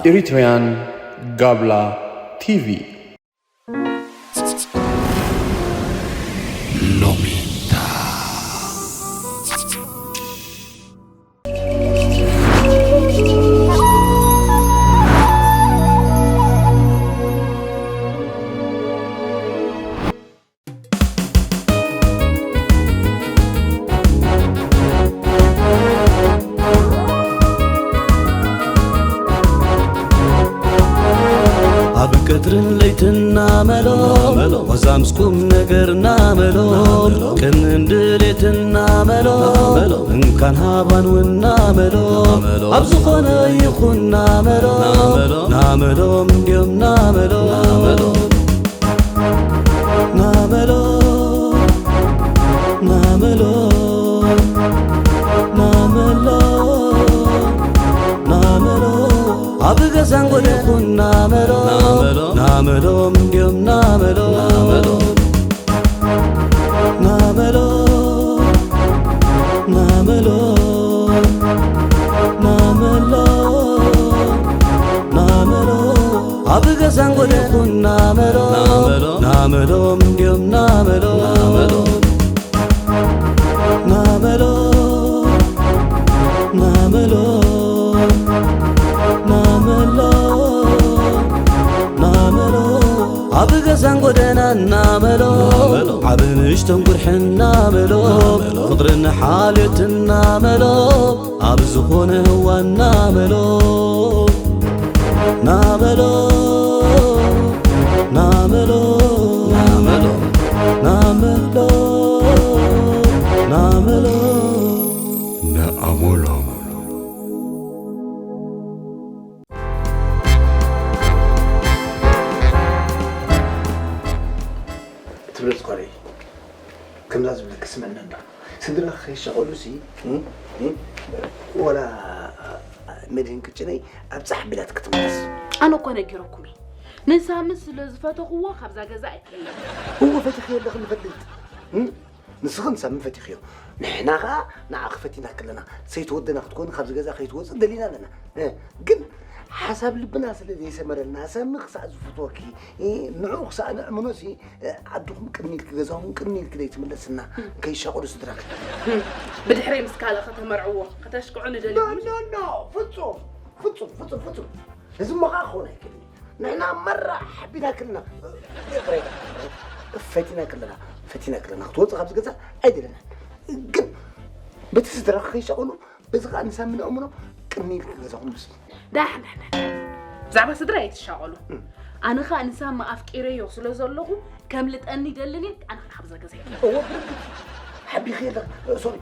Eritrean Gabla T V. ኣብ ቀትርን ለይትና መሎ፣ ወዛ ምስ ቁም ነገርና መሎ፣ ቅንን ድሌትና መሎ፣ እንካን ሃባን ውና መሎ፣ ኣብ ዝኾነ ይኹን ናመሎ፣ ናመሎም እንድዮም ናመሎ። ናመሎ ናመሎ ናመሎ ናመሎ ኣብ ገዛን ጎደኹን ናመሎ ናመሎም እንድዮም ናመሎ ናመሎ ናመሎ ናመሎ ናመሎ ኣብ ገዛን ጎደኹን ናመሎ ናመሎም እንድዮም ናመሎ ናመሎ ናመሎ ናመሎ ናመሎ ኣብ ገዛን ጎደናን ናመሎ ዓብ ንእሽቶን ጉርሕን ናመሎ ፍቕርን ሓልዮትን ናመሎ ኣብ ዝኾነ እዋን ናመሎ ናመሎ ናመሎ ናመሎ ናመሎ ናመሎ ናመሎ ናመሎ ትብለጽ ጓለይ፣ ከምዛ ዝብለኪ ስምዕኒ ኣሎ። ስድራኺ ከይሻቐሉ ሲ፣ ወላ መድህን ቅጭነይ ኣብጻሕ ኣቢላትኪ ትምለስ። ኣነ እኮ ነጊረኩም እየ። ንሳሚ ስለ ዝፈተኽዎ ካብዛ ገዛ ኣይክእልን። እወ ፈቲኽዮ ኣለኺ ንፈልጥ። ንስኽን ሳሚ ፈቲኽዮ። ንሕና ኸኣ ንዓኺ ፈቲናኪ ኣለና። ሰይቲ ወደና ክትኮኒ ካብዚ ገዛ ከይትወጽኢ ደሊና ኣለና። ግን ሓሳብ ልብና ስለ ዘይሰመረልና ሳሚ ክሳዕ ዝፍትወኪ ንዕኡ ክሳዕ ነእምኖሲ ዓድኹም ቅድሚ ኢልኪ ገዛኹም ቅድሚ ኢልኪ ዘይትምለስና ከይሻቐሉ ስድራኺ። ብድሕረይ ምስ ካልእ ከተመርዕዎ ከተሽክዑኒ ደሊኹም። ኖ ኖ ፍጹም ፍጹም ፍጹም ፍጹም እዚ እሞ ኸኣ ክኸውን ኣይክእልን እዩ። ንሕና መራ ሓቢና ክልና ፈቲና ክለና ፈቲና ክለና ክትወፅእ ካብዚ ገዛ ኣይደለናን። ግን በቲ ስድራኺ ከይሻቐሉ በዚ ከዓ ንሳሚ ነእምኖ ቅድሚ ኢልኪ ገዛኹም ምስ ዳሕዳሕዳሕ ብዛዕባ ስድራ ኣይትሻቐሉ። ኣነ ከዓ ንሳሚ ኣፍቂረዮ ስለ ዘለኹ ከምልጠኒ ይደልን እየ። ኣነ ከዓ ካብዛ ገዛ እየ። እወ ብርግፅ ሓቢኺ ኣለኺ ሶሪ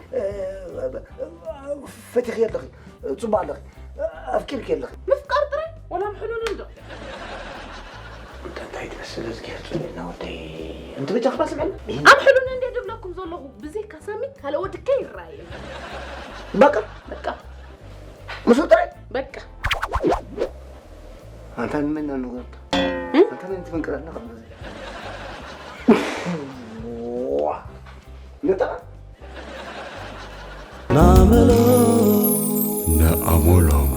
ፈቲኺ ኣለኺ። ጽቡቕ ኣለኺ ኣፍቂርኪ ኣለኺ። ምፍቃር ጥራይ ወላ ኣምሕሉኒ እንዶ። እንታይ ትመስል እዝጊ ጽልእና ወደይ እንት በጃ ክባ ስምዕና። ኣምሕሉኒ እንደ ድብለኩም ዘለኹ ብዘይካ ሳሚ ካልእ ወዲ ከይረኣየ። በቃ በቃ ምስኡ ጥራይ በቃ ኣንታ ንመን ንጎት ኣንታ መን ትፍንቅረልና ነታ ናመሎ ነኣሞሎም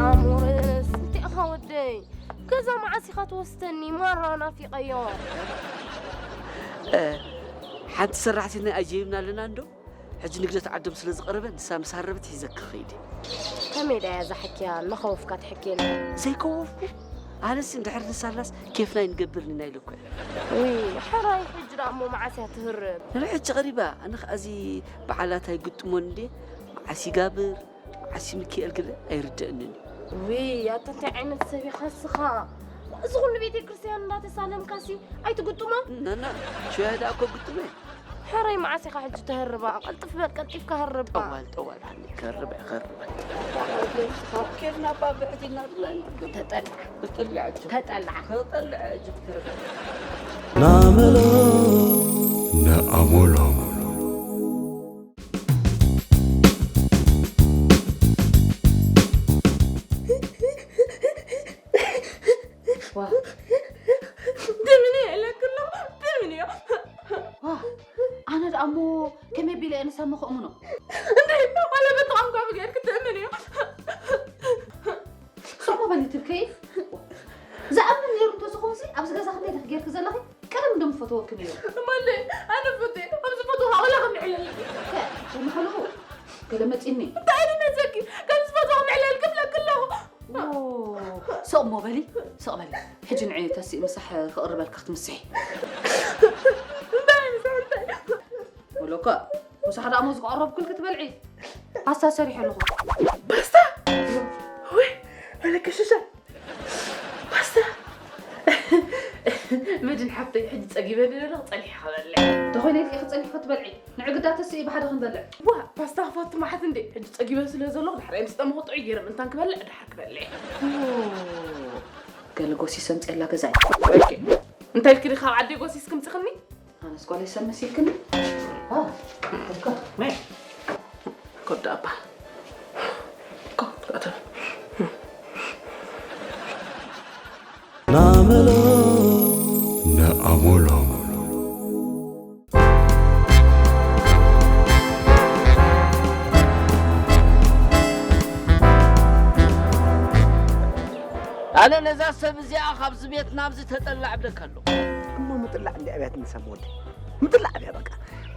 ኣሞረስ እንታይ ኢኻ ወደይ? ገዛ መዓስ ኢኻ ትወስደኒ? ማራ ናፊቐዮ። ሓንቲ ሰራሕተኛ ኣጀይብና ኣለና እንዶ ሕጂ ንግደት ዓዶም ስለ ዝቐረበ ንሳ ምስ ሃረበት ሒዘኪ ክኸይድ እየ። ከመይ ደኣ እያ እዛ ሕክያ እናኸወፍካ ትሕክየኒ? ዘይከወፍኩ? ኣነስ እንድሕር ንሳላስ ኬፍና ኣይንገብርን ኢና ኢለ እኮ እየ። ውይ ሕራይ ሕጂ ደኣ እሞ መዓስ እያ ትህረብ? ንርኢ ሕጂ ቀሪባ ኣነ ኸኣ እዚ በዓላት ኣይግጥሞን እንድየ መዓስ ይጋብር? ዓሲ ሚኪኤል ግለ ኣይርደእንን እዩ። ውይ ኣታ እንታይ ዓይነት ሰብ ኢኻ እስኻ? እዚ ኩሉ ቤተ ክርስትያን እንዳተሳለምካሲ ኣይትግጥሞ? ናና ሽያ ደኣ እኮ ግጥሞ እየ። ሕራይ መዓስ ኢኻ ሕጂ ተህርባ? ቀልጥፍ በል ቀልጢፍካ ህርባ። ጠዋል ጠዋል ሃኒ ከርብ ከርብ። ኬፍና እባ ብሕቲ እናትብለኒ ተጠልዓ ተጠልዓ ሕጂ ተጠልዓ ተጠልዓ ሕጂ ክትርብ ናመሎ ነኣሞሎም። ዋ። ድምኒ የለክሎ ድምኒ። ዋ። ኣነ ደኣ እሞ ከመይ ቢለ እየ ንሰሚ ክእምኖ? እንደ ዋላ በጣም ጓብ ገይር ክትእምን እዩ። ሶሞ በሊ ትብከይ። ዝኣምን ነይሩ እንተዝኾንሲ ኣብዚ ገዛ ክንደይ ዲኺ ጌርኪ ዘለኺ? ቀደም እንደምፈትወኪ ነይሩ። እማለ ኣነ ፈትየ ኣብ ዝፈትወ ኣውላ ክንዕለል። ከ ወንኸልኹ ገለ መፂኒ። እንታይ ኢሉ ነዘኪ ከም ዝፈትወ ምዕለል ክብለኪ ኣለኹ። ሶቕ እሞ በሊ ሶቕ በሊ። ሕጂ ንዒ ተሲእ ምሳሕ ክቕርበልካ ክትምስሒ። እንታይ ምሳሕ እንታይ? ወለኳ ምሳሕ ደኣ ሞዝ ክቐረብኩልኪ ትበልዒ። ፓስታ ሰሪሐ ኣለኹ። ፓስታ? ወይ ወለከ ሽሻ ፓስታ። መድን ሓብተይ ሕጂ ጸጊበ ኣለኹ ጸኒሐ ክበልዕ። ተኾይነ ኢልኪ ክጸኒሕ ክትበልዒ ንዕግዳ ተስኢ ብሓደ ክንበልዕ። ዋ ፓስታ ክፈቱ ማሓት እንዴ ሕጂ ጸጊበ ስለ ዘለኹ ድሕራይ ምስ ጠመኹ ጥዑይ ገይረ ምእንታን ክበልዕ ድሓር ክበልዕ። ገለ ጎሲስ ኣምፅእላ ገዛይ። እንታይ ኢልኪ ዲ ካብ ዓዲ ጎሲስ ክምፅኽኒ? ኣነስ ጓለይ ሰብ መሲልክኒ። ኮዳ ኣባ ናመሎ ነኣሞሎም። ኣነ ነዛ ሰብ እዚኣ ካብዚ ቤት ናብዚ ተጠላዕ ብለካ ኣለኹ። እሞ ምጥላዕ እንዲ ኣብያት ንሰም ወዲ ምጥላዕ ኣብያ በቃ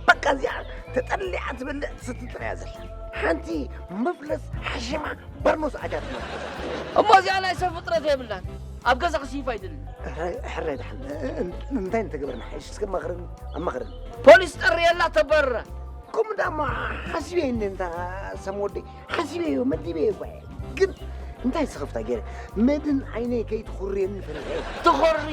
በቃ እዚኣ ተጠሊዓ ትበልዕ ትስቲ ጥራያ ዘላ ሓንቲ መፍለስ ሓሽማ በርኖስ ኣጃት እሞ እዚኣ ናይ ሰብ ፍጥረት የብላን ኣብ ገዛ ክስይፍ ኣይደልን። ሕራይ ድሓን እንታይ እንተገበርና ሓይሽ እስከ ኣማኽረኒ ኣማኽረኒ። ፖሊስ ጠርየላ ተባረረ። ከምኡ ዳሞ ሓሲበ እንደ እንታ ሰም ወዲ ሓሲበዮ መዲበዮ እኳ እየ ግን እንታይ ስኽፍታ ገይረ መድን ዓይነይ ከይትኹርየኒ ፈሪሐ። ትኾሪ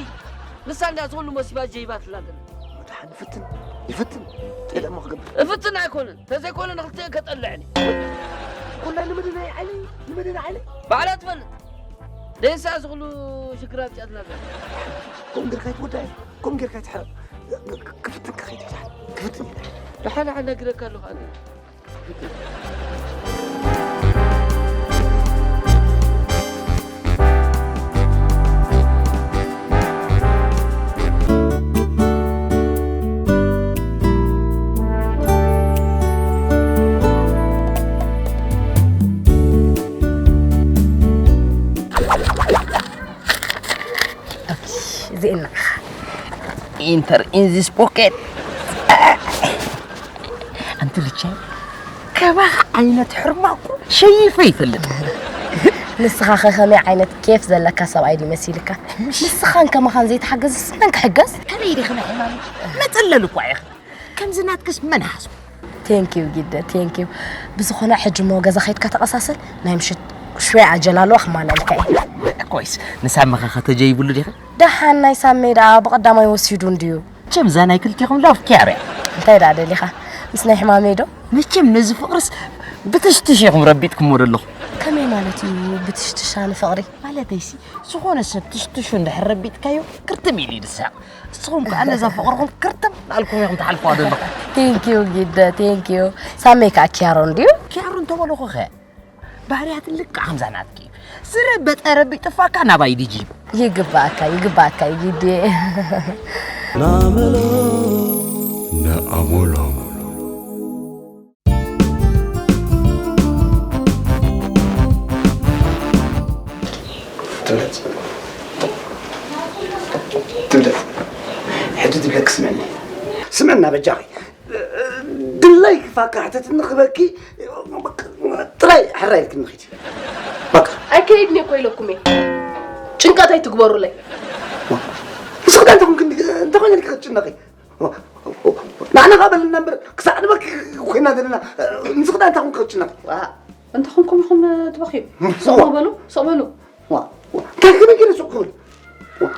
ንሳ እንዳ ዝኹሉ መሲባ ጀይባትላ ገለ። መድሓን ይፍትን ይፍትን እንታይ ደሞ ክገብር። እፍትን ኣይኮነን ተዘይኮነ ንክልተ ከጠልዕኒ። ኩላ ንመድን ዓይነይ ንመድን ዓይነይ ባዕላ ትፈልጥ። ደንሳ ዝኹሉ ሽግር ኣምፅኣትላ ገለ። ከምኡ ጌርካ ይትወዳ ከምኡ ጌርካ ይትሕረቕ። ክፍትን ከኸይድ ይትሓል ክፍትን ይትሓል። ደሓን ደሓን ነግረካ ኣለኹ ኣነ። እዚኤን ንዓኻ። Enter in this pocket. ኣንቲ ልቻይ ከባኻ ዓይነት ሕርማ እኮ ሸይፈ ይፈልጥ። ንስኻ ኸ ከመይ ዓይነት ኬፍ ዘለካ ሰብኣይ ድዩ መሲልካ? ንስኻን ከማኻን ዘይትሓገዝስ መን ክሕገዝ? ከመይ ዲኺ ናይ ዕማም መጸለሊ እኳ ኢኺ። ከምዚ ናትክስ መን ሓስቡ? ቴንኪው ጊደ ቴንኪው። ብዝኾነ ሕጂ እሞ ገዛ ኸይድካ ተቐሳሰል ናይ ምሽት ሽወይ ኣጀላልዋ ክማልኣልካ እየ። ኮይስ ንሳመኻ ከተጀይብሉ ዲኺ? ደሓን ናይ ሳመይ ደኣ ብቐዳማይ ወሲዱ እንድዩ። መቸም እዛ ናይ ክልቴኹም ላፍ ኪያርያ። እንታይ ደኣ ደሊኻ? ምስ ናይ ሕማመይ ዶ? መቸም ነዚ ፍቕርስ ብትሽትሽ ኢኹም ረቢጥኩሞ ዘለኹም። ከመይ ማለት እዩ ብትሽትሻ ንፍቕሪ? ማለተይሲ ዝኾነ ሰብ ትሽትሹ እንድሕር ረቢጥካዮ ክርትም ኢሉ ይድሳቕ። ንስኹም ከኣ ነዛ ፍቕርኹም ክርትም እናልኩም ኢኹም ትሓልፍዋ ዘለኹም። ቴንኪዩ ጊደ ቴንኪዩ። ሳመይ ከኣ ኪያሮ እንድዩ። ኪያሮ እንተበልኹኸ ባህርያት ልክዕ ከምዛ ናትኪ እዩ። ዝረበጠ ረቢጥፋካ ናባይ ድጂብ። ይግባኣካ ይግባኣካ እዩ ጊዴ። ናመሎ ነኣሞሎም። ትብለት ትብለት ሕጂ ትብለክ ስምዕኒ ስምዕና በጃኺ ድላይ ክፋካ ሕተትኒ ክበኪ ጥራይ ሕራይ ኢልክኒ ኺድ በቃ ኣይከይድን እኮ ኢለኩም እየ ጭንቀት ኣይትግበሩለይ ንስኽዳ እንተኾንክ እንተኾይነ ክትጭነቂ ንዓና ኸዓ በለና እምበር ክሳዕ ንበኪ ኮይና ዘለና ንስኽዳ እንታይ ኮንክ ክትጭነቂ እንተኾንኩም ኢኹም ትበኽዩ ሶቕ በሉ ሶቕ በሉ እንታይ ከመይ ገይረ ሱቕ ክብል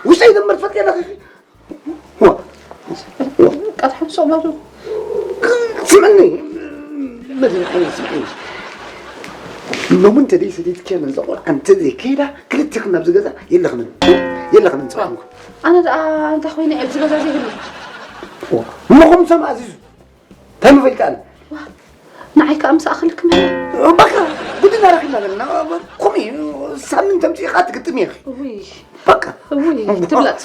ውሽጠይ ዘመር ትፈልጥ ኣለኺ ቀድሐም ሶቕ በሉ ስምዕኒ መድን ዓይኒ ስምዕኒ ሎሚ እንተ ደይ ሰዲድክያ ነዛ ቆልዓ እንተ ዘይከይዳ ክልቴኽን ኣብዚ ገዛ የለኽንን የለኽን እንጽባንኩ። ኣነ ደኣ እንታይ ኮይነ ኣብዚ ገዛ ዘይህሉ? እሞ ኹም ሰብ ኣዚዙ። እንታይ ምፈልካ ኣነ? ንዓይ ከኣ ምስ ኣኽልክም በቃ፣ ጉድና ረኺብና ዘለና። ከምኡ እዩ፣ ሳምንት ተምጺእኻ ትግጥም ኢኺ። ውይ። በቃ። ውይ፣ ትብለጽ፣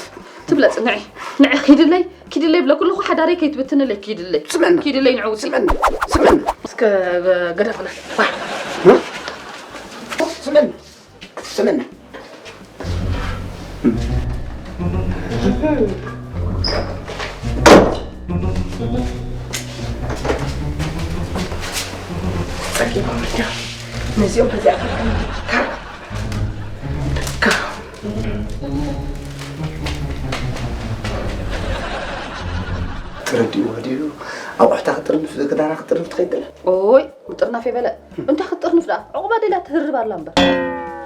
ትብለጽ፣ ንዒ፣ ንዒ፣ ኪድለይ፣ ኪድለይ ብለኩ ኣለኹ፣ ሓዳረይ ከይትብትንለይ፣ ኪድለይ። ስምዕና። ኪድለይ፣ ንዕውቲ። ስምዕና፣ ስምዕና። እስከ ገደፍላ። ዋ። ስምዕና። ስምና። ጸጊባ መዲያ። ነዚኦም ከዚኣ ተረዲእዋ ድዩ? ኣቑሑታ ክጥርንፍ፣ ክዳና ክጥርንፍ ትኸይድ ኣላ። ኦይ፣ ምጥርናፍ የበለ። እንታይ ክትጥርንፍ ደኣ? ዕቑባ ደልያ ትህርብ ኣላ እምበር።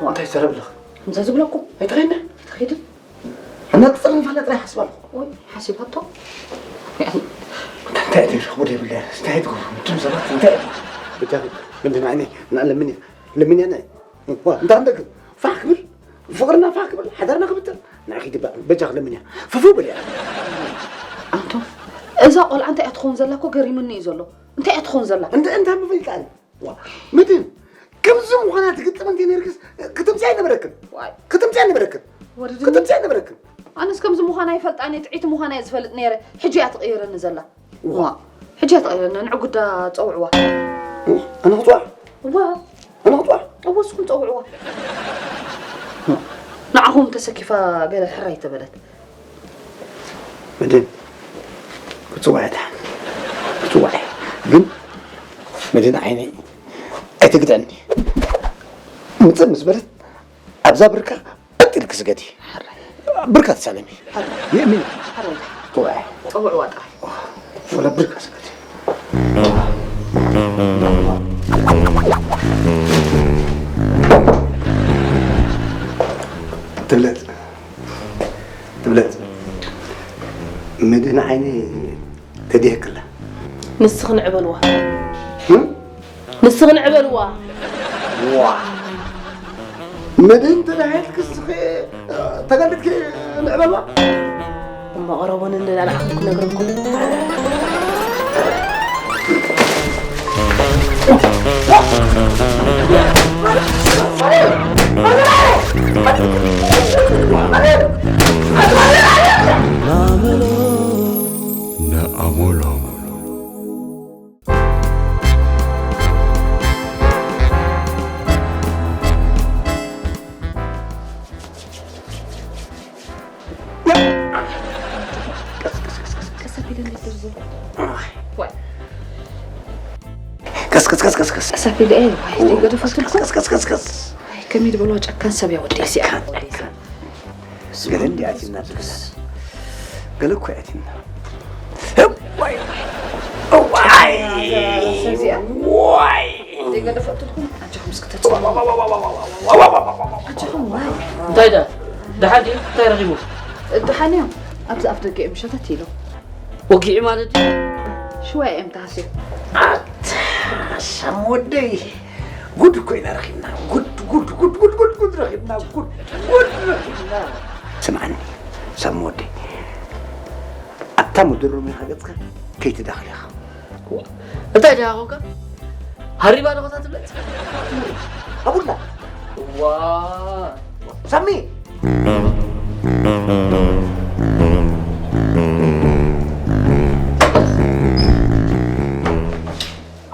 እንታይ ትዛረብ ኣለኻ? ከምዛ ዝብለኩም። ኣይትኸይድን? ኣይትኸይድን? ኣና ክጥርንፍ ኣላ ጥራይ ሓስባ ኣለኹ። ኦይ፣ ሓሲባቶ። እንታይ ትረኽቡ ደይብላ? እንታይ ትገብሩ? እቶም ሰባት እንታይ? ብጃኺ፣ ምንድን ዓይነይ? ንዓ ለምንያ። ለምንያ ንዒ። ዋ፣ እንታይ እንደግም? ፋሕ ክብል፣ ፍቕርና ፋሕ ክብል፣ ሓዳርና ክብጥር። ንዓኺ ድባ፣ በጃኺ ለምንያ። ፍፍው በልያ። ኣንቶ፣ እዛ ቆልዓ እንታይ እያ ትኸውን ዘላ እኮ ገሪሙኒ እዩ ዘሎ። እንታይ እያ ትኸውን ዘላ? እንተ-፣ እንታይ ምፈልጥ ኣነ? ዋ፣ ምድን፣ ከምዚ ምዃና ትግጥም እንተ ነርክስ፣ ክትምጽእ ኣይነበረክን። ዋይ። ክትምጽእ ኣይነበረክን። ወርድኒ። ክትምጽእ ኣይነበረክን። ኣነስ ከምዚ ምዃና ይፈልጣ፣ እኔ ጥዒቲ ምዃና እየ ዝፈልጥ ነይረ። ሕጂ እያ ትቕይረኒ ዘላ። ዋ። ዋ። ሕጂ እያ ትቕይረኒ። ንዕጉዳ ጸውዕዋ። ዋ፣ ኣነ ክጽዋዕ? ዋ። ኣነ ክጽዋዕ? እወ፣ ንስኹም ጸውዕዋ። ንዓኹም ተሰኪፋ ገለ ሕራይ ተበለት። መድን፣ ክጽዋዕ እያ ደሓን። ክጽዋዕ እያ። ግን መድን ዓይነይ ኣይትግድዕኒ። ምጽእ ምስ በለት ኣብዛ ብርካ ቀጥ ኢልኪ ስገዲ። ብርካ ተሳለሚ። የእሚን። ጥዋዕ። ጸውዕዋ ጥራይ። ወላ ብርካ ስገዲ። ትብለጽ። ትብለጽ። ምድን ዓይኒ ተዲህክላ። ንስኺ ንዕበልዋ። እም? ንስኺ ንዕበልዋ። ዋ። ምድን ተዳሂልኪ እስኺ ተገልጥኪ ንዕበልዋ። እሞ ቀረቡኒ እንዳልኣኹም ክነግረኩም። ንኣመሎም። ቀስ፣ ቀስ፣ ቀስ፣ ቀስ። ቀስ ኣቢለ እንዴት ደርዞ? ዋይ። ዋይ። ቀስ፣ ቀስ፣ ቀስ፣ ቀስ፣ ቀስ። ቀስ ኣቢለ፣ ኤ፣ ዋይ፣ ኦ፣ ደገፈትልኩ። ቀስ፣ ቀስ፣ ቀስ፣ ቀስ፣ ቀስ። ኣይ፣ ከመይ ዝበሎ ጨካን ሰብ እያ ወደይ እዚኣ። ጨካን፣ ጨካን። ገለ እንዲ ኣቲና፣ ገለ እኮ ኣቲና። እዋይ! እዋይ! እዚኣ? እዋይ! ዘይገደፈትልኩም ኣጆኹም እስኪ ተጽናኑ። ኣጆኹም፣ ዋይ! እንታይ ደኣ? ደሓን ድዩ? እንታይ ረኺቡ? ደሓን እዮም። ኣብዚ ኣፍ ደገ እዮም ሸተት ኢሎም። ወጊዑ ማለት ድዩ? ሽዋ እዮም ተሃስዮም። ኣታ ሳም ወደይ፣ ጉድ እኮ ኢና ረኺብና። ጉድ፣ ጉድ፣ ጉድ ረኺብና። ጉድ፣ ጉድ ረኺብና። ስምዓኒ፣ ሳም ወደይ፣ ኣብታ መደሮ ሜኻ ገጽካ ከይትዳኽል ኢኻ። ዋ፣ እንታይ ደኣ ኮንካ? ሃሪባ ዶ ኸታ ትብለጽ? ኣቡላ። ዋ። ሳሚ።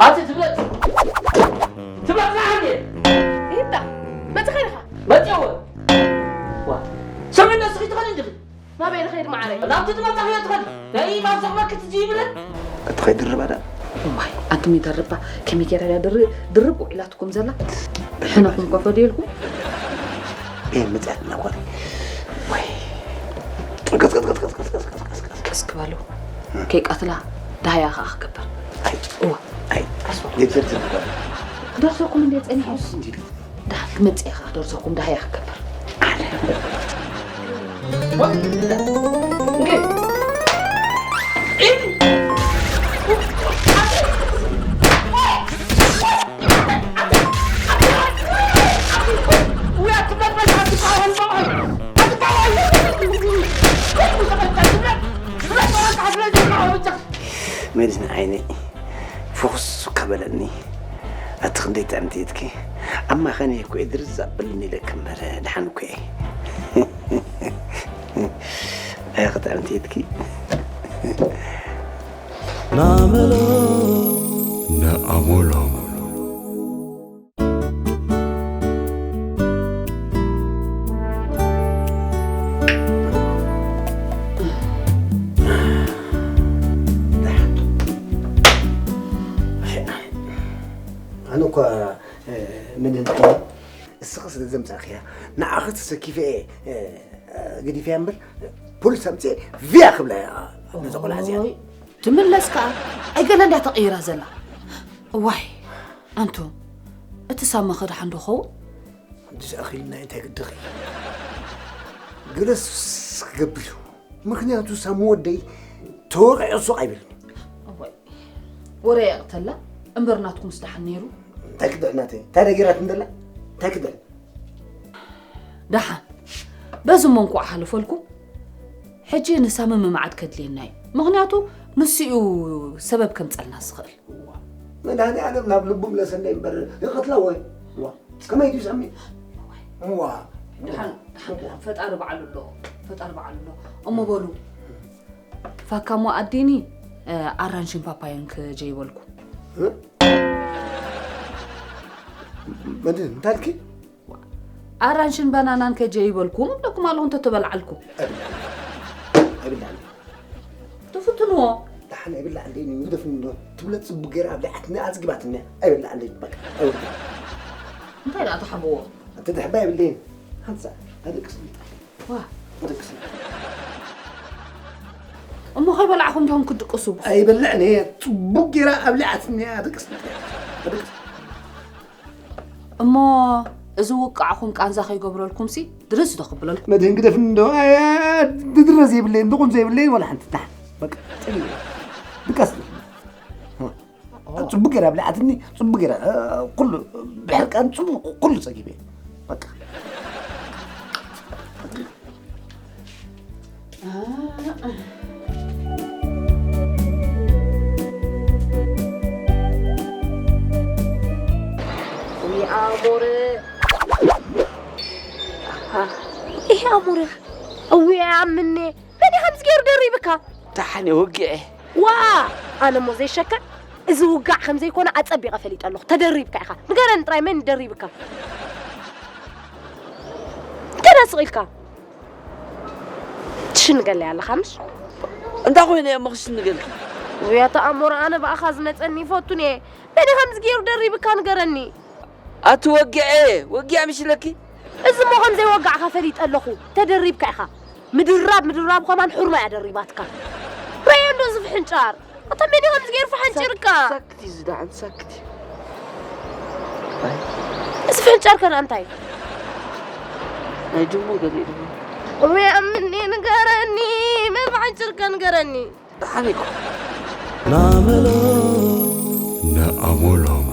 ኣቲ ትብለጽ። ትብለጽ ኣቲ። ይብዳ። መጽኻ ኢኻ። መጽዋ። ዋ። ሰሚና እስኺ ትኸዲ እንዲኺ። ናበይ ልኸይድ መዓረይ? ናብቲ ትመጻኽዮ ትኸዲ። ናይ ማብዛቕ መክት እዚ ይብለ። እቲ ኸይድርባ ዳ? እዋይ፣ ኣንቱም ይደርባ። ከመይ ገይራ እያ ድር-፣ ድርብ ውዒላትኩም ዘላ? ሕነኹም ኮፈ ድየልኩም? ኤ፣ መጽያትና ጓል። ወይ። ቀስ፣ ቀስ፣ ቀስ። ቀስ ክበሉ። ከይቀትላ፣ ዳህያ ኸኣ ክገብር። ኣይ። እዋ። ኣይ። ቀስ በሉ። ደርዘኩም እንደ ጸኒሑ። ደሓን ክመጽእ ኢኻ፣ ደርዘኩም ዳህያ ክገብር። ኣነ። መድህን ዓይነይ ፍኹስ እኳ በለኒ። ኣቲ ክንደይ ጥዕምቲ እትኪ። ኣብ ማኸን እየ እኮ እየ ድርዝ ኣበልኒ ኢለኪ እምበር ደሓን እኮ እየ። ኣይ ክጥዕምቲ እትኪ። ናመሎ። ንኣሞሎም። ኣነ እኳ፣ እ፣ ምን እንተ እስኺ ስለ ዘምጻእኽያ፣ ንዓኺ ተሰኪፈ፣ እ፣ ገዲፈያ እምበር፣ ፖሊስ ኣምጺኤ ቪያ ክብላ እያ ነዛ ቆልዓ እዚኣ። ኦይ፣ ትምለስ ከኣ። ኣይ ገለ እንድያ ተቐይራ ዘላ። እዋይ፣ ኣንቱ፣ እቲ ሳሚ ኸ ደሓን ዶ ኸውን? ድስ ኣኺልና እንታይ ግድኺ? ገለስ ክገብር እዩ። ምኽንያቱ ሳሚ ወደይ ተወቒዑ ሱቕ ኣይብልን። እዋይ፣ ወረ የቕተላ እምበር ናትኩምስ ደሓን ነይሩ። እንታይ ክድዕ ናተይ? እንታይ ደጊራት እንደላ? እንታይ ክድዕ? ደሓን፣ በዚ እሞ እንኳዕ ሓለፈልኩም። ሕጂ ንሳሚ ምምዓድ ከድልየና እዩ። ምኽንያቱ ንሱ እዩ ሰበብ ከምጸልና ዝኽእል። መድሃኔ ዓለም ናብ ልቡ ምለሰለይ እምበር ይቐትላ ወይ? ዋ፣ ከመይ ድዩ ሳሚ? ዋ። ደሓን፣ ደሓን፣ ደሓን። ፈጣሪ በዓሉ ኣሎ። ፈጣሪ በዓሉ ኣሎ። እሞ በሉ፣ ፋካሞ ኣዲኒ፣ እ፣ ኣራንሽን ፓፓዮን ከጀይበልኩ። እ? መድህን፣ እንታይ ኣልኪ? ኣራንሽን ባናናን ከጀይበልኩም እብለኩም ኣለኹ እንተተበላዓልኩም። ኣይብላዕን። ኣይብላዕን። ትፍትንዎ? ደሓን ኣይብላዕን ደይኒ፣ ንግደፍኒ እንዶ። ትብለ ጽቡቅ ገይራ ኣብሊዓትኒ፣ ኣጽጊባትኒ። ኣይብላዕን ደይኒ፣ በቃ፣ ኣይወድን። እንታይ ደኣ ትሓብዎ? ኣንተ ድሕባ የብለይን። ሓንሳ፣ ኣደቅስ ምጣ። ዋ። ኣደቅስ ምጣ። እሞ ከይበላዕኹም ዲኹም ክትድቅሱ? ኣይበልዕን እየ። ጽቡቅ ገይራ ኣብሊዓትኒ፣ ኣደቅስ ምጣ። ኣደቅስ። እሞ እዚ ውቃዕኹም ቃንዛ ከይገብረልኩምሲ ድርስ ዶ ክብለልኩም? መድህን ግደፍኒ እንዶ፣ ኣያ፣ ድድረ ዘይብለይን፣ ድቑን ዘይብለይን፣ ወላ ሓንቲ፣ ደሓን። በቃ፣ ጸጊበ። ድቃስ። ጽቡቅ ገይራ ኣብሊዓትኒ፣ ጽቡቅ ገይራ፣ እ፣ ኩሉ፣ ብሕርቃን ጽቡቅ፣ ኩሉ ጸጊበ። በቃ። ውይ ኣሞረ። ኣሃ። ይሄ ኣሞረ። እውይ ኣምኔ። መን እዩ ከምዚ ገይሩ ደሪብካ? ደሓን እየ ወጊዐ። ዋ! ኣነ እሞ ዘይሸክዕ፣ እዚ ውጋዕ ከም ዘይኮነ ኣጸቢቐ ፈሊጠ ኣለኹ። ተደሪብካ ኢኻ። ንገረኒ ጥራይ መን ደሪብካ? ገና ስቕ ኢልካ። ትሽንገለይ ኣለኻ ምሽ? እንታይ ኮይነ እየ እሞ ክሽንገልኪ? ውይ ኣታ ኣሞራ፣ ኣነ ብኣኻ ዝመጸኒ ይፈቱን እየ። መን እዩ ከምዚ ገይሩ ደሪብካ ንገረኒ? ኣቲ ወጊዐ፣ ወጊዐ ምሽ ኢለኪ? እዚ እሞ ከም ዘይወጋዕካ ፈሊጠ ኣለኹ። ተደሪብካ ኢኻ። ምድራብ፣ ምድራብ ከማን ሕርማ እያ ደሪባትካ። ረየ እንዶ እዚ ፍሕንጫር። ኣታ መን እዩ ከምዚ ገይሩ ፈሓንጭርካ? ሳክቲ ዝደዓን ሳክቲ። እዚ ፍሕንጫር ከ እንታይ? ናይ ጅሞ ገሊኡ ድማ። ወይ ኣምኒ ንገረኒ፣ መን ፈሓንጭርካ ንገረኒ? ደሓን እኮ። ናመሎ። ንኣሞሎም።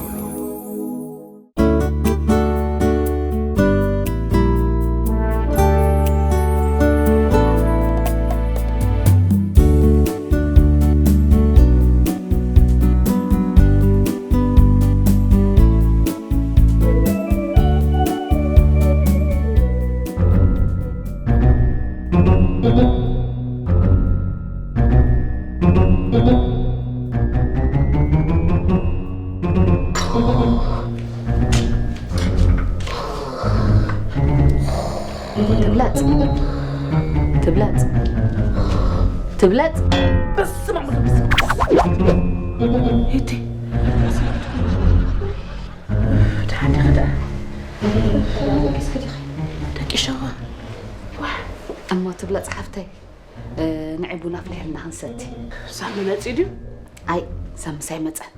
ትብለጽ። ትብለጽ። ትብለጽ። በስመ ኣብ ወመንፈስ ቅዱስ። እቲ። ደሓን ዲኺ ደኣ? ደቂሰዋ። ዋሕ። እሞ ትብለጽ ሓፍተይ፣ እ፣ ንዒ ቡን ኣፍሊሕልና ክንሰቲ። ሳሚ መጺኡ ድዩ? ኣይ፣ ሳምስ ኣይመጸን።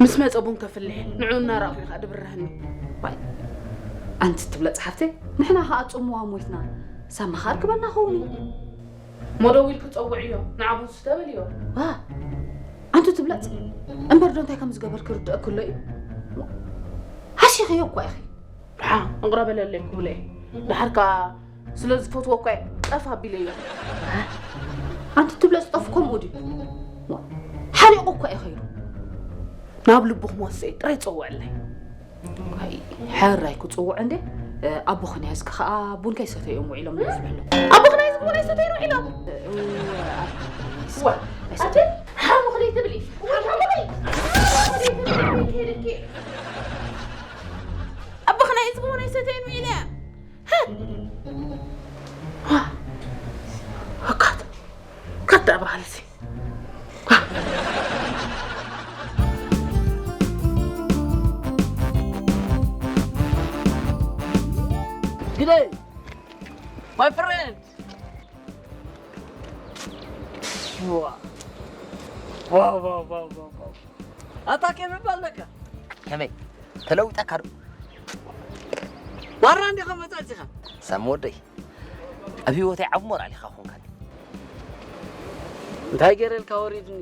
ምስ መጸ ቡን ከፍልሕ፣ ንዑ እናረኣኹ ኢኻ ድብርህኒ። ዋይ፣ ኣንቲ ትብለጽ ሓፍተይ፣ ንሕና ኸኣ ጽምዋ ሞይትና፣ ሳሚ ኸኣ ርክበና ኸውን እዩ። እሞ ደዊልኪ ጸውዕዮ፣ ንዓ ቡን ስተ በልዮ። ዋ፣ ኣንቱ ትብለጽ፣ እምበር ዶ እንታይ ከም ዝገበርኪ ርድአኪ ኣሎ እዩ? ሃሲኽዮ እኳ ኢኺ። ደሓ፣ እቕረ በለለይ ክብሎ እየ። ደሓር ከኣ ስለ ዝፈትዎ እኳ እየ ጠፍ ኣቢለዮ። ኣንቲ ትብለጽ ጠፍ ከምኡ ድዩ? ዋ፣ ሪቑ እኮ እዩ ኸይሩ። ናብ ልብኹም ወስኤ ጥራይ ጸውዕለይ። ኣይ፣ ሕራይ ክጽውዑ እንዴ? ኣቦኽን ያዝኪ ኸኣ ቡን ከይሰተዩ እዮም ውዒሎም እዮም ዝብሉ። ኣቦኽን ያዝኪ ቡን ኣይሰተዩን ውዒሎም? እወ፣ ኣቦኽን ያዝኪ ዋ፣ ኣይሰተዩ- ኣቲ ሓሙኽለይ ትብሊ። ሓሙኽለይ። ሓሙኽለይ ትብሊ። ከይድኪ። ኣቦኽን ያዝኪ ቡን ኣይሰተዩን ውዒለ። ዋ፣ ወካት፣ ካት ኣብርሃልሲ። ግደይ፣ my friend። ዋ፣ ዋ፣ ዋ፣ ዋ፣ ዋ፣ ዋ። ኣታ ከመይ ባለካ? ከመይ? ተለዊጠካ ዶ? ማራ እንዲኻ መጻጽኻ? ሳሚ ወደይ፣ ኣብ ህይወተይ ዓቢ ሞራል ኢኻ ኮንካኒ። እንታይ ገይረልካ ወሪድኒ?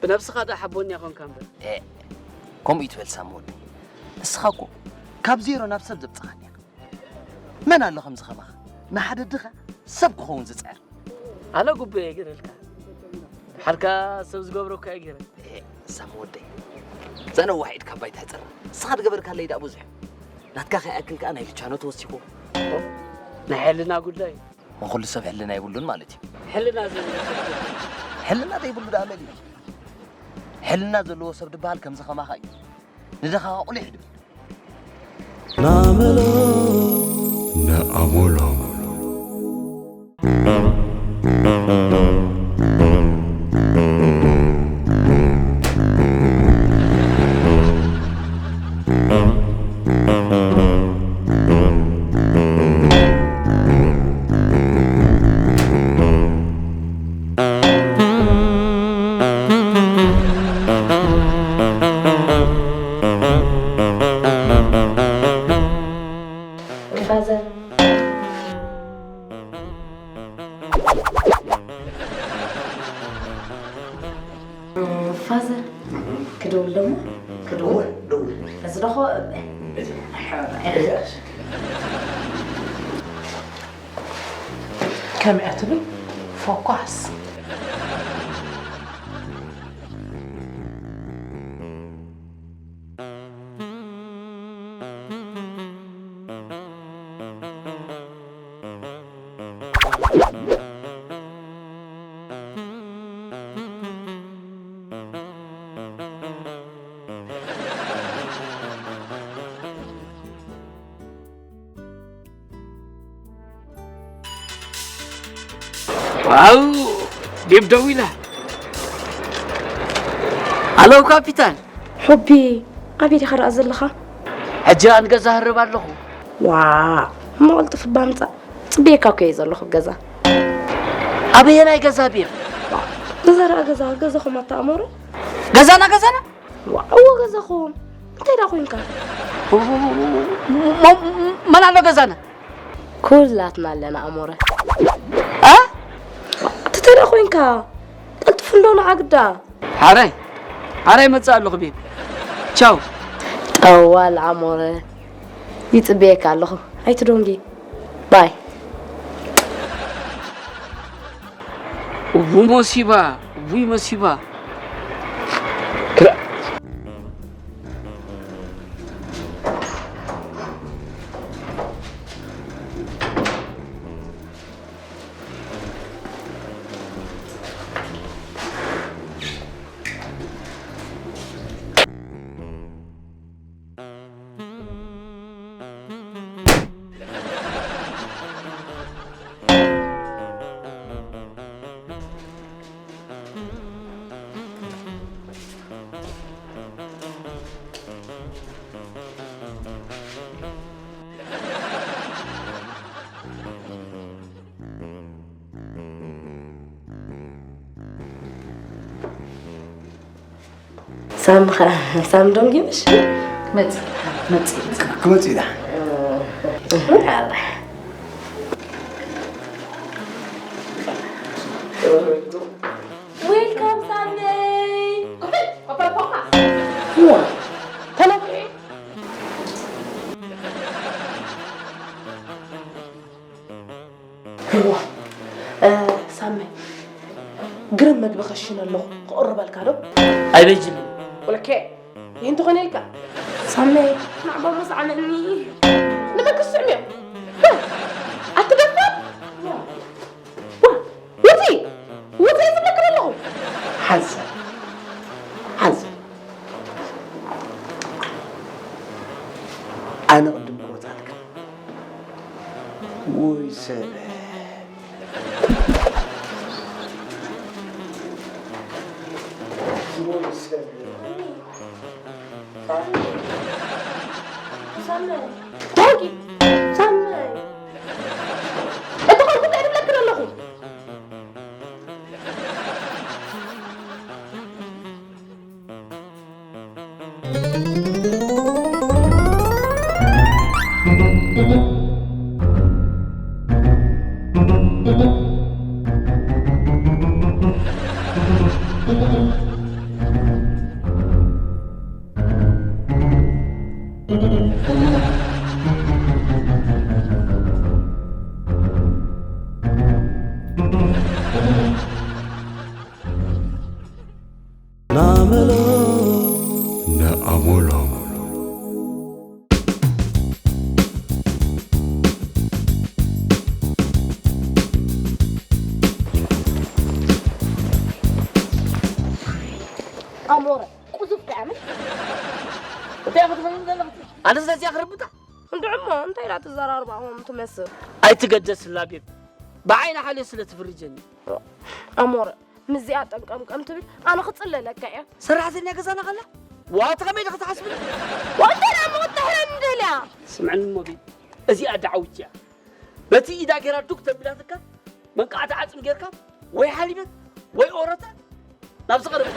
ብነብስኻ ዶ ሓቦኛ ኮንካ እምበር። ኤ፣ ከምኡ ይትበል ሳሚ ወደይ። ንስኻ እኮ ካብ ዜሮ ናብ ሰብ ዘብጽኻኒ ኢኻ። መን ኣሎ ከምዚ ከማኻ? ንሓደ ድኻ ሰብ ክኸውን ዝጽዕር። ኣለ ጉቦ እየ ገይረልካ። ሓልካ ሰብ ዝገብሮ እኮ እየ ገይረ። ኤ፣ ሳሚ ወደይ። እዛ ነዋሕ ኢድካ ባይታ ሕጽራ። ንስኻ ዝገበርካለይ ደኣ ብዙሕ። ናትካ ከይኣክል ከኣ ናይ ልቻኖ ተወሲኹ። ናይ ሕልና ጉዳይ። ንኹሉ ሰብ ሕልና የብሉን ማለት እዩ። ሕልና ዘይብሉ ሰብ። ሕልና ዘይብሉ ደኣ መን እዩ? ሕልና ዘለዎ ሰብ ዝበሃል ከምዚ ከማኻ እዩ። ንድኻ ቁሊሕ ድብል። ናመሎ። ንኣሞሎም። ፋዘር። ፋዘር፣ ክደውል ደሞ? ክደውል? እወ፣ ደውል። እዚ ደኾ፣ እዚ። ሕራይ። እዚ ኣሰክ-፣ ከመይ እያ ትብል? ፎኳስ። ዋው! ቤብ ደዊላ። ኣለው ካፒታን። ሑቢ፣ ኣበይ ዲኻ ደኣ ዘለኻ? ሕጂ ንገዛ ህርብ ኣለኹ። ዋ፣ እሞ ቅልጥፍ እባ ምጻእ። ጽብየካ እኮ እየ ዘለኹ ኣብ ገዛ። ኣበየናይ ገዛ ቤብ? ገዛ ደኣ ገዛ፣ ገዛኹም ኣታ ኣሞረ? ገዛና፣ ገዛና? ዋ፣ እዎ ገዛኹም። እንታይ ደኣ ኮይንካ? መ-፣ መ-፣ መን ኣሎ ገዛና? ኩላትና ኣለና ኣሞረ። ኣ? እንታይ ደኣ ኮይንካ? ቀልጥፍ እንዶ ንዓ ግዳ። ሓራይ፣ ሓራይ መጽእ ኣለኹ ቤብ። ቻው። ጠዋል ኣሞረ። ይጽበየካ ኣለኹ። ኣይትደንጊ። ባይ። እቡ መሲባ፣ እቡይ መሲባ። ክላ- ሳም ኸ-፣ ሳም ዶንጊ ምሽ? መጽእ፣ መጽእ። ክመጽእ ኢላ። ዌልካም ሳመይ። ዋ፣ ተነግሪ። ዋ፣ እ፣ ሳመይ። ግርም መግቢ ከሽነ ኣለኹ። ክቕርበልካ ዶ? ኣይበጅን። ወለከ፣ ይህ እንተኾነ ኢልካ። ሳመይ፣ ንዓቦ መሳዕመኒ። ንበክስ ስዕምዮ። ኣትደፋር። ዋ፣ ውፂ፣ ውፂ ዝብለክን ኣለኹ። ሓንሳብ፣ ሓንሳብ። ኣነ ቅድም ክወፃልካ። ውይ ሰበ። ሳመ። ሳመ። እቲ ኸልኩ እንታይ ዝብለክን ኣለኹ? ናመሎ ነኣሞሎም። ኣሞረ፣ ቁዙፍ ከኣ ምን? እንታይ ኢኻ ትፈልጥ ዘለኻ? ኣነ ስለዚኣ ክርብታ? እንድዕሞ እንታይ ኢላ ትዘራርባ ኹም ትመስል? ኣይትገደስላ ቤብ። ብዓይኒ ሓልዮ ስለ ትፍርጀኒ። ኣሞረ፣ ምስዚኣ ጠምቀምቀም ትብል፣ ኣነ ክጽለለካ እየ። ሰራሕተኛ ገዛና ኸላ? ዋታ ከመይ ኢልካ ትሓስብኒ? ወንጀል ኣብ ምቕጣሕ እየ ምደልያ። ስምዕኒ እሞ ቤብ፣ እዚኣ ደዓዊት እያ። በቲ ኢዳ ጌራ ዱክ ተቢላትካ፣ መንቃዕቲ ዓጽሚ ጌርካ፣ ወይ ሓሊበት፣ ወይ ኦረታ፣ ናብዚ ቀረብ።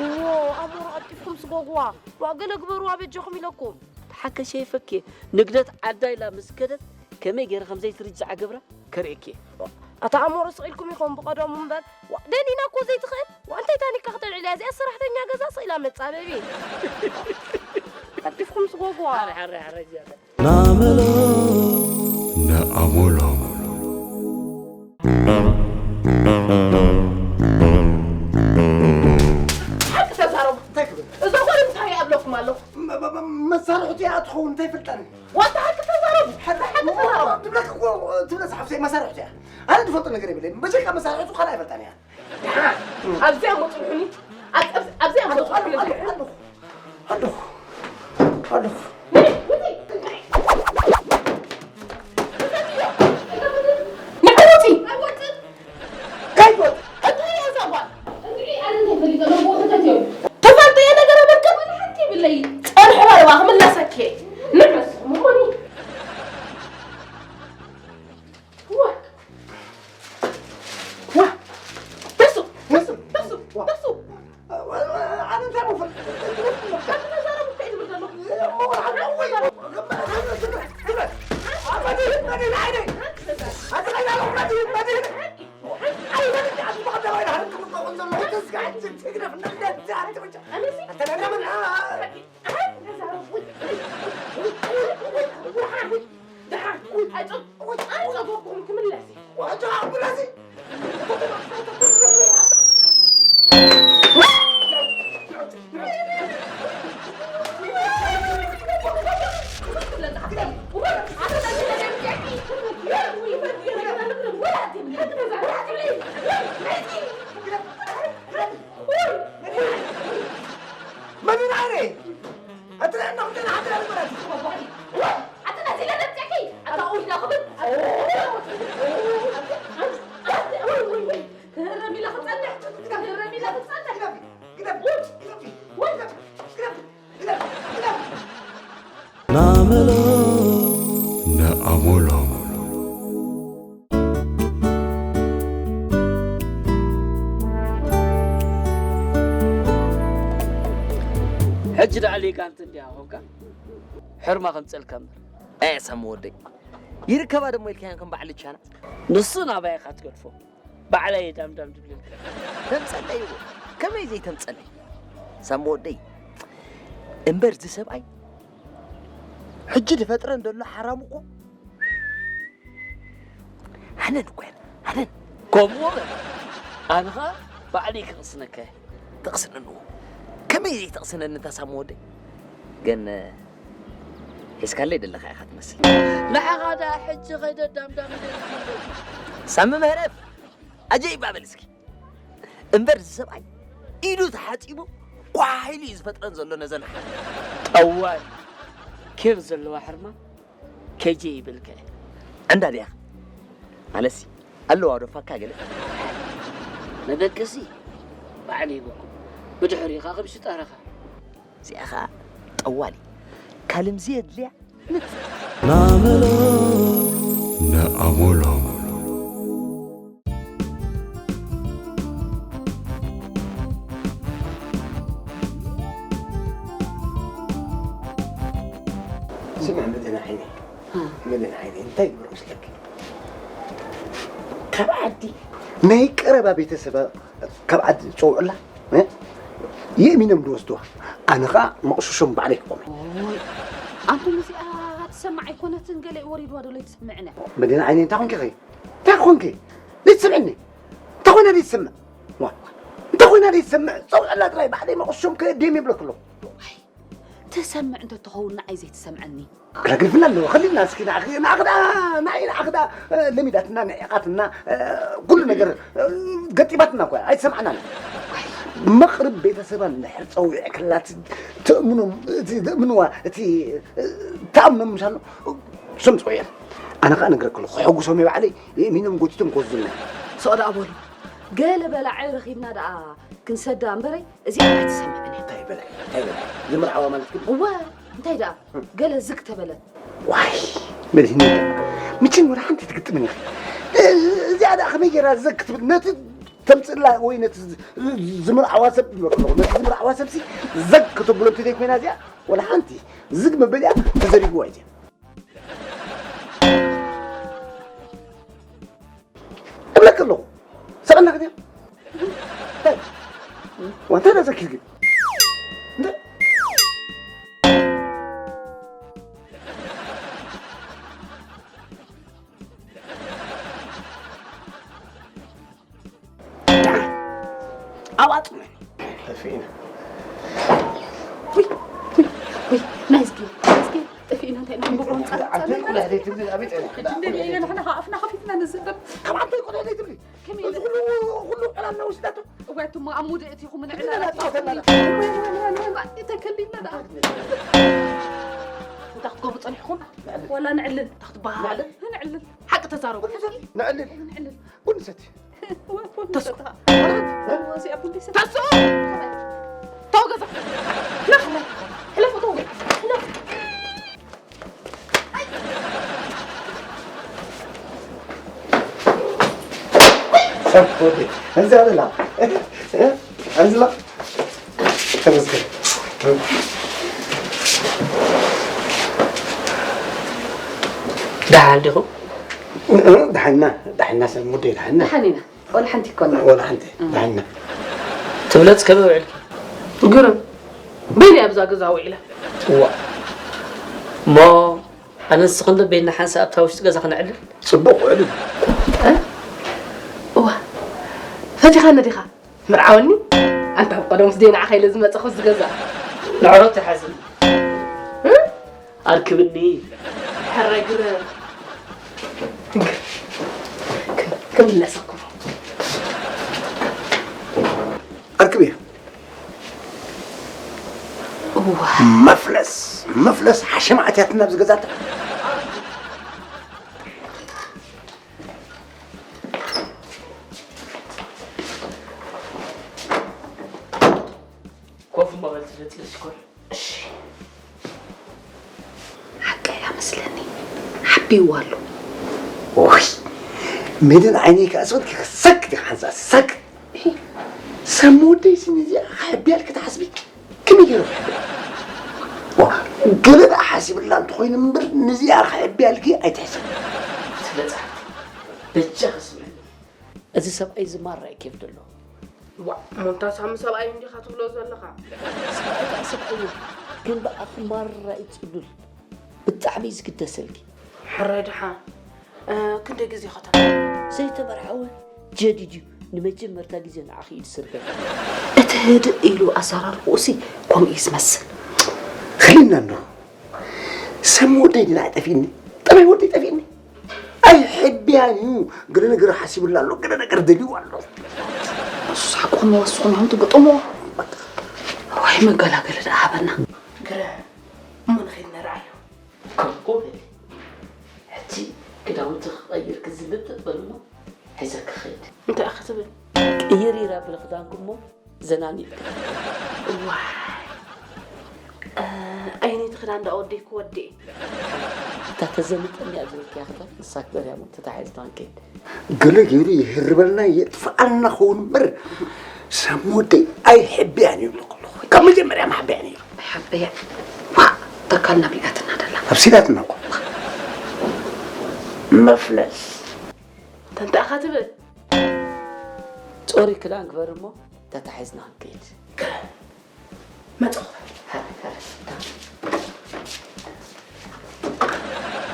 ዎ፣ ኣሞረ ቀልጢፍኩም ስጎግዋ። ዋ፣ ገለ ግበርዋ በጃኹም ኢለኩም። ተሓከሸ ይፈኬ፣ ንግደት ዓዳ ኢላ ምስ ከደት፣ ከመይ ጌረ ከም ዘይትርጅዓ ገብራ ከርእየኪ። ኣታ ኣሞረ ስቕ ኢልኩም ኢኹም ብቐደሙ እምበር። ዋ፣ ደኒና እኮ ዘይትኽእል። ዋ፣ እንታይ ታኒካ ክተልዕልያ እዚኣ ሰራሕተኛ ገዛ ስቕ ኢላ መጻበቢ። ቀልጢፍኩም ስጎግዋ። ሓረ፣ ሓረ፣ ሓረ፣ እዚኣ። ናመሎ ነኣሞሎም። ሓቂ ተዛረቡ። እንታይ ክብል? እዞም ጓል እንታይ ኣብለኩም ኣለኹ? መ-፣ መ-፣ መ-፣ መሳርሕቱ እያ ትኸውን፣ እንታይ ይፈልጣኒ? ዋታ ሓቂ ተዛረቡ። ሓቂ፣ ሓቂ ተዛረቡ። ትብለክ እኮ፣ ትብለ ጸሓፍተይ መሳርሕቱ እያ። ኣነ ዝፈልጦ ነገር የብለይን። በጀካ መሳርሕቱ ካልእ ኣይፈልጣን እያ። ኣብዚኣ ሞ ጽንሑኒ። ኣብ-፣ ኣብ-፣ ኣብዚኣ ሞ ኣለኹ፣ ጽንሑኒ። ኣለኹ፣ ኣለኹ፣ ኣለኹ፣ ኣለኹ። ንዕውቲ! ንዕውቲ! ከይትወጽ! እንታይ እያ እዛ ጓል? እንታይ ኣነ እንታይ ፈሊጠ? ነቦ ክተት እዮም። ትፈልጥዮ ነገር የብልክን? ወላ ሓንቲ የብለይ። ጸንሑ በል እባ ክምለሰኪ። ንዕስ፣ ምኾኒ። ዋ! ዋ! ተሱ! ተሱ! ተሱ! ተሱ! ኣነ እንታይ ምፈልጥ? ኣቲ ተዛረቡ እንታይ ዝብል ዘለኹ? ኣነሲ? ደሓን፣ ኣይጸ-፣ ኣይጸገኩም ክምለስ። መን ኣነ? ኣቲ ንሕና ክልተና ሓንቲ ኢና ንበራቲ። ኣቲ ነዚ ለደብጨኪ፣ ኣታ ኦይዳ ክብል። ክህረም ኢላ ክጸንሕ፣ ክህረም ኢላ ክጸንሕ። ግደፊ፣ ግደፊ፣ ግደፊ፣ ግደፊ፣ ግደፊ፣ ግደፊ። ናመሎ ነኣሞሎም። ሕጂ ደኣ ሊቃንት እንዲያ ኾንካ፣ ሕርማ ከምጸልካ እምበር። ኣየ ሳሚ ወደይ፣ ይርከባ ደሞ ኢልካያን ከም በዓል ቻና። ንሱ ናባይ ኢኻ ትገድፎ። ባዕለይ ዳምዳም ድብለልካ። ተምጸለይ እዎ። ከመይ ዘይተምጸለይ? ሳሚ ወደይ። እምበር እዚ ሰብኣይ ሕጂ ዝፈጥረን ዘሎ ሓራም እኮ። ሃነን እኮ እያ፣ ሃነን። ከምኡ በል። ኣነ ኸኣ ባዕለይ ክቕስነካ እየ። ተቕስነኒ። ከመይ ዘይተቕስነኒ እታ ሳሚ ወደይ? ግን ሒዝካለይ ደለኻ ኢኻ ትመስል። ንዓኻ ደኣ ሕጂ ኸይደ ዳምዳም ኢለ ሳሚ ምህረት፣ ኣጀይባ በል እስኪ። እምበር እዚ ሰብኣይ ኢዱ ተሓጺቡ ኳሕ ኢሉ እዩ ዝፈጥረን ዘሎ ነዘን ሓ-፣ ጠዋል ኬፍ ዘለዋ ሕርማ ከጀ ይብልከ። ዕንዳ ድያኻ? ማለትሲ ኣለዋ ዶ ፋካ ገለ? መበገሲ ባዕሉ ይበኩም። ብድሕሪኻ ከም ሽጣረኻ። እዚኣ ኸኣ ጠዋሊ ካልምዚ የድልያ። ናመሎ ነኣሞሎም። ስምዕ መድህን ዓይነይ፣ እ። መድህን ዓይነይ፣ እንታይ ይግበር መስለኪ? ካብ ዓዲ ናይ ቀረባ ቤተሰባ ካብ ዓዲ ዝጸውዑላ፣ እ? የእሚኖም ዝወስድዋ። ኣነ ኸኣ መቕሸሾም ባዕለይ ክቖም። ኦይ፣ ኣንቱም እዚኣ ትሰማዕ ኣይኮነትን፣ ገለ ወሪድዋ ዶ ለይትሰምዕን እያ። መድህን ዓይነይ፣ እንታይ ኾንኪ ኸይ? እንታይ ኾንኪ? ለይትሰምዕኒ? እንታይ ኾይና ለይትሰምዕ? ዋ፣ እንታይ ኾይና ለይትሰምዕ? ጸውዕላ ጥራይ ባዕለይ መቕሸሾም ከየድዮም ይብለኪ ኣለኹ። ዋይ፣ ትሰምዕ እንተ ትኸውን ንዓይ ዘይትሰምዐኒ። ክረግርፍና ኣለዎ። ኸሊልና እስኪ ንዓኺ፣ ንዓኺ ደኣ፣ ንዓይ ንዓኺ ደኣ፣ እ፣ ለሚዳትና፣ ንዒቓትና፣ እ፣ ኩሉ ነገር፣ እ፣ ገጢማትና እኮ እያ። ኣይትሰምዓናን። መቕርብ ቤተሰባ እንድሕር ጸዊዕክላ፣ እቲ ትእምኖም፣ እቲ ትእምንዋ፣ እቲ፣ እ፣ ትኣምኖም ምሻሎ፣ እሶም ጸዊዐን። ኣነ ኸኣ እነግረኪ ኣለኹ፣ ከሐጉሶም እየ ባዕለይ፣ የእሚኖም ጎቲቶም ክወስዱልና። ስቕ ደኣ በሉ። ገለ በላዒ ረኺብና ደኣ ክንሰዳ እምበረይ፣ እዚኣ ኣይትሰምዕን እያ። እንታይ በላዒ? እንታይ በላዒ? ዝምርዓዋ ማለት ግን? እወ፣ እንታይ ደኣ? ገለ ዝግ ተበለት። ዋይ፣ መድህን፣ መቸም ወላ ሓንቲ ትግጥምን ኢኺ። እዚኣ ደኣ ከመይ ገይራ ዝግ ክትብል? ነቲ ተምጽእላ ወይ ነቲ ዝ-፣ ዝምርዓዋ ሰብ ይበል ኣለኹ። ነቲ ዝምርዓዋ ሰብሲ ዘግ ከተብሎ እንተ ዘይኮይና እዚኣ፣ ወላ ሓንቲ ዝግ መበሊኣ ተዘሪግዋ እዩ። እብለካ ኣለኹ። ሰቐና ክትያ። እንታይ? ዋንታ ዳ ዘኪር ግን? እንታይ? ኣዋጽ ጠፊእና። ውይ፣ ውይ፣ ውይ፣ ናይዝጊ፣ ናይዝጊ፣ ጠፊእና፣ እንታይ ኢና ክንገብሮ? ኣንቲ ቁልሕ ደይ ትብሊ፣ ኣበይ ጸኒሕኪ? ሕጂ እንደገና ኢና ንሕና ኣፍና ከፊትና ንዝረብ። ካብ ኣንቲ ቁልሕ ደይ ትብሊ? ከመይ እዚ ኢለ? ኩሉ፣ ኩሉ ዕላልና ወሲዳቶ። እዋይ፣ እቱማ ኣብ ሙድ እቲኹም ንዕላል። ንዕላል ኣቲኹም። ጸወተና። እዋይ፣ እዋይ፣ እዋይ፣ እዋይ፣ ተከሊልና ደኣ። እንታይ ክትገብሩ ጸኒሕኩም? ዋላ ንዕልል። እንታይ ክትበሃል? ንዕልል። ንዕልል። ሓቂ ተዛረቡ። ንዕልል። ንዕልል። ጉንሰት። ተስኡ! ተው ገዛ! ሕለፍ! ሕለፍ! ተው! ሕለፍ! ሰብ ወዲ፣ እዚ ኣበላ። እዚ ላ። ተመስገን። ደሓን ዲኹም? እ፣ እ፣ ደሓንና፣ ደሓንና ሰብ ሙደይ ደሓንና። ደሓን ኢና። ወላ ሓንቲ ይኮና። ወላ ሓንቲ፣ እ። ደሓንና። ትብለጽ ከመይ ውዕልኪ? ግርም። በይነይ ኣብዛ ገዛ ውዒለ። እዋ። እሞ ኣነ ንስኽን ዶ በይንና ሓንሳእ ኣብታ ውሽጢ ገዛ ክነዕልል? ጽቡቕ ውዕል። እ? እዋ። ፈቲኻኒ ዲኻ? ምርዓወኒ? ኣንታ ብቐደሙስ ደይ ንዓኻ ኢለ ዝመጸኹ እዚ ገዛ። ንዕሮት ይሓዝን። እ? ኣርክብኒ። ሕረ ግርም። ክምለሰኩም። ኣርክብዮ። እዋ። መፍለስ፣ መፍለስ ሓሸማ ኣትያትና ኣብዚ ገዛ። ኮፍ እሞ በል ትደጽ ሽኮር። እሺ። ሓቀይ እያ መስለኒ። ሓቢእዋ ኣሎ። ኦይ፣ መድን ዓይነይ ከኣ ሰብት ክሰክ ዲኻ ሓንሳእ ሰክ። እሂ። ሰብ መወደይሲ ነዚኣ ክሕብያልኪ ትሓስቢ? ከመይ ገይሩ ክሕብያ? ዋ፣ ገለ ደኣ ሓሲብላ እንተኾይኑ እምበር ነዚኣ ክሕብያልኪ ኣይትሕሰብ። ትበጻሕቲ፣ በጃኺ ስምዕኒ። እዚ ሰብኣይ እዚ ማራ እዩ ኬፍ ደሎ። ዋእ፣ እሞ እንታ ሳሚ ሰብኣይ እንዲኻ ትብሎ ዘለኻ? ሰብኣይ ደኣ ሰብኣይ እዩ፣ ግን ብኣኺ ማራ እዩ ጽሉል። ብጣዕሚ እዩ ዝግደሰልኪ። ሕራይ ደሓን፣ እ፣ ክንደይ ግዜ ኸተማ? ዘይተመርዓወ ጀዲድ እዩ። ንመጀመርታ ግዜ ንዓኺ እዩ ዝስርገ። እቲ ህድእ ኢሉ ኣሰራርሕኡሲ ከምኡ እዩ ዝመስል። ኸሊና እንዶ። ሰም ወደይ ድና ጠፊእኒ። ጠባይ ወደይ ጠፊእኒ። ኣይሕብያን እዩ። ገለ ነገር ሓሲብላ ኣሎ፣ ገለ ነገር ደልዩ ኣሎ። እሱ ሓቁ መወስኹም እዮም ትግጥሞ። ወይ መገላገሊ ደኣ ሃበና። ግረ እሞ ንኸይድ ነርኣዮ። ከምኡ በሊ። ሕጂ ክዳውንቲ ክቐይር ክዝልጥ በልሞ ሒዘ ክኸይድ። እንታይ ክትብል? ቅይር ይራ ብልኽዳንኩሞ ዘናን ኢልካ። ዋይ። እ፣ ዓይነይቲ ክዳን ደኣ ወደይ ክወድእ። እታ ተዘንጠኒ ኣብ ዝብልክያ ክዳን ንሳ ክበርያ እሞ ተታሒዝና ክንከይድ። ገለ ገይሩ ይህርበልና የጥፍኣልና ኸውን እምበር፣ ሰም ወደይ ኣይሕብያን እዩ ዝብለኩ ኣለኹ። ካብ መጀመርያ መሓበያ ነይሩ። ሓበያ። ዋ፣ ተካልና ብልኣትና ደላ። ኣብሲላትና እኮ። መፍለስ። ተንታእኻ ትብል። ጾሪ ክዳን ግበር እሞ ተታሒዝና ክንከይድ። መጽኹ።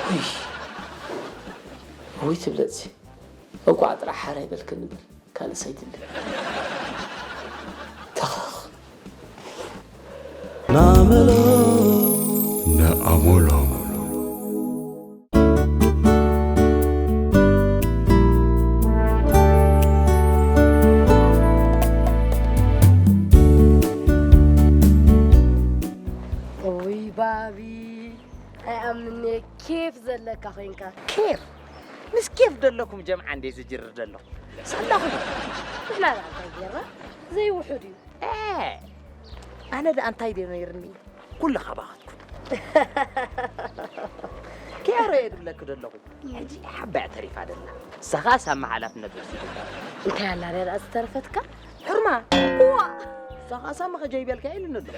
ውይ፣ ውይ ትብለጽ። እንኳዕ ጥራሕ ሓራይ በልክኒ እምበር ካልእ ሰይትብል። ተኸኽ። ናመሎ። ነኣሞሎም። ውይ ባቢ፣ ኣይኣምንየ ኬፍ ዘለካ ኮይንካ። ኬፍ? ምስ ኬፍ ደለኩም ጀምዓ እንዴ ዝጅርር ደለኹ? ሳላኹም። ንሕና ደኣ እንታይ ጌርና? ዘይውሑድ እዩ። ኤ! ኣነ ደኣ እንታይ ድየ ነይርኒ? ኩሉ ካባኻትኩም። ኪያሮ እየ ድብለኪ ደለኹ። ሕጂ ሓባያ ተሪፋ ደላ። ንሳ ኸኣ ሳማ ሓላፍነት ወሲዱ። እንታይ ኣላ ደኣ ዝተረፈትካ? ሕርማ። እዋ! ንሳ ኸኣ ሳማ ከጀይብያልካ ኢሉኒ ኣሎ።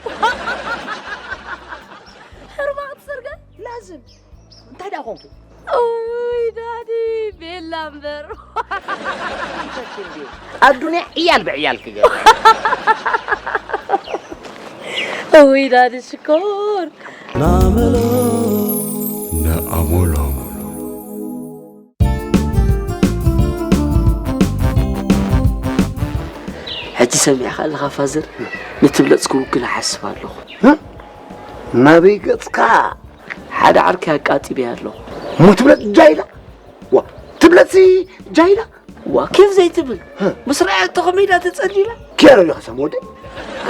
ሕርማ ክትሰርገ? ላዝም። እንታይ ደኣ ኮንኩ? ኡይ ዳዲ፣ ቤላ እምበር። ኣዱንያ ዕያል ብዕያል ክገብር። ኡይ ዳዲ ሽኮር። ናመሎ። ነኣሞሎም። ሕጂ ሰሚዕካ ኣለኻ ፋዘር? ንትብለጽ ክውግን እሓስብ ኣለኹ። እ? ናበይ ገጽካ? ሓደ ዓርኪ ኣቃጢበያ ኣለኹ። እሞ ትብለጽ ጃይላ? ዋ፣ ትብለጽ ጃይላ? ዋ፣ ኬፍ ዘይትብል? እ? ምስ ረኣየቶ ከመይ ኢላ ተጸሊላ? ኬሮ ኢኻ ሰም ወደይ?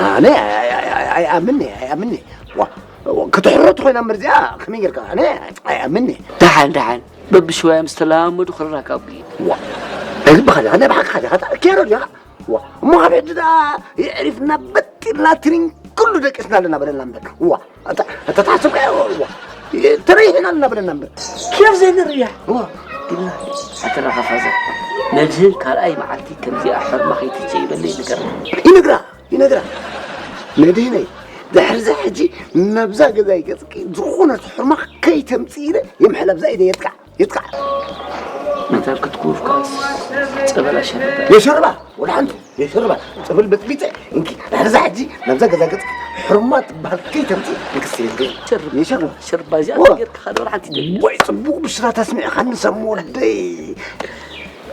ኣነ ኣይ-፣ ኣይ-፣ ኣይ-፣ ኣይ-፣ ኣይኣምንኒ፣ ኣይኣምንኒ። ዋ፣ ክትሕረቱ ኮይና እምበር እዚኣ ከመይ ጌርካ? ኣነ ኣይኣምንኒ። ደሓን፣ ደሓን። በብሽዋያ ምስ ተለማመዱ ክረራካቡ እዩ። ዋ፣ ናይ ልብኻ ዲኻ? ናይ ብሓቅኻ ዲኻ? ኬሮ ዲኻ? ዋ፣ እሞ ካብ ሕጂ ደኣ የዕሪፍና በጢልና ትሪን ኩሉ ደቂስና ኣለና በለና እምበር። ዋ፣ ኣታ፣ ኣታ ተሓሰብካዮ? ዋ፣ ተረይሕና ኣለና በለና እምበር። ኬፍ ዘይንርያ? ዋ። ኢልና። ሓተራኻ ፋዘር፣ መድህን ካልኣይ መዓልቲ ከምዚኣ ሕርማ ከይትቸ ይበለይ ንገራ። ይነግራ፣ ይነግራ። መድህነይ፣ ድሕሪ እዚ ሕጂ ናብዛ ገዛይ ገጽኪ ዝኾነት ሕርማ ከይተምጽኢ ኢለ የምሕላ ብዛ ኢደ የጥቃዕ። ይጥቃዕ። መታን ክትኩፍ ከኣስ ጸበል ኣሸርባ። የሸርባ፣ ወላ ሓንቲ የሸርባ። ጸበል በጥቢጠ፣ እንኪ፣ ድሕሪ እዛ ሕጂ ናብዛ ገዛ ገጽ ሕርማ ትበሃል ከይተምጽእ፣ እንክስ የለ። ሸርባ፣ የሸርባ። ሸርባ እዚኣ ዋ። ጌርካ ዶ ሓንቲ ደልያ? ወይ ጽቡቕ ብስራት ኣስሚዕኻኒ ሰም ወደይ።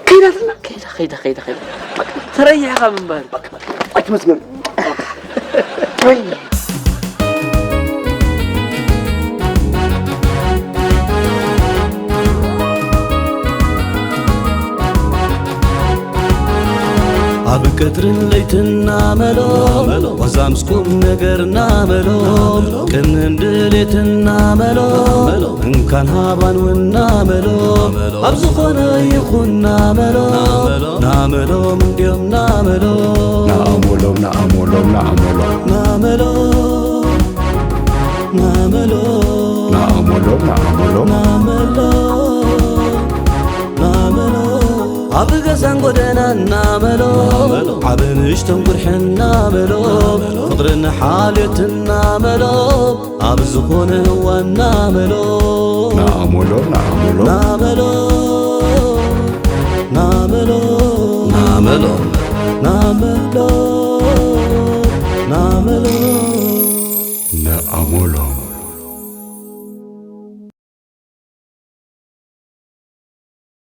ከይዳትና? ከይዳ፣ ከይዳ፣ ከይዳ፣ ከይዳ። በቃ፣ ተረይሕኻ ምንባር። በቃ፣ በቃ። ኣይትመስገን። ወይ። ኣብ ቀትርን ለይትና መሎ፣ ዋዛ ምስ ቁም ነገርና መሎ፣ ቅንን ድሌትና መሎ፣ እንካን ሃባን ውና መሎ፣ ኣብ ዝኾነ ይኹን ናመሎ፣ ናመሎም እንድዮም ናመሎ፣ ናኣሞሎም፣ ናኣሞሎም፣ ናኣሞሎም። ናመሎ፣ ናመሎ፣ ናኣሞሎም፣ ናኣሞሎም። ናመሎ፣ ናመሎ፣ ኣብ ገዛን ጎደናን ናመሎ፣ ዓብ ንእሽቶን ቁርሕን ናመሎ፣ ፍቕርን ሓልዮትን ናመሎ፣ ኣብ ዝኾነ እዋን ናመሎ። ናኣሞሎ፣ ናኣሞሎ። ናመሎ፣ ናመሎ፣ ናመሎ፣ ናመሎ፣ ናመሎ፣ ናኣሞሎ።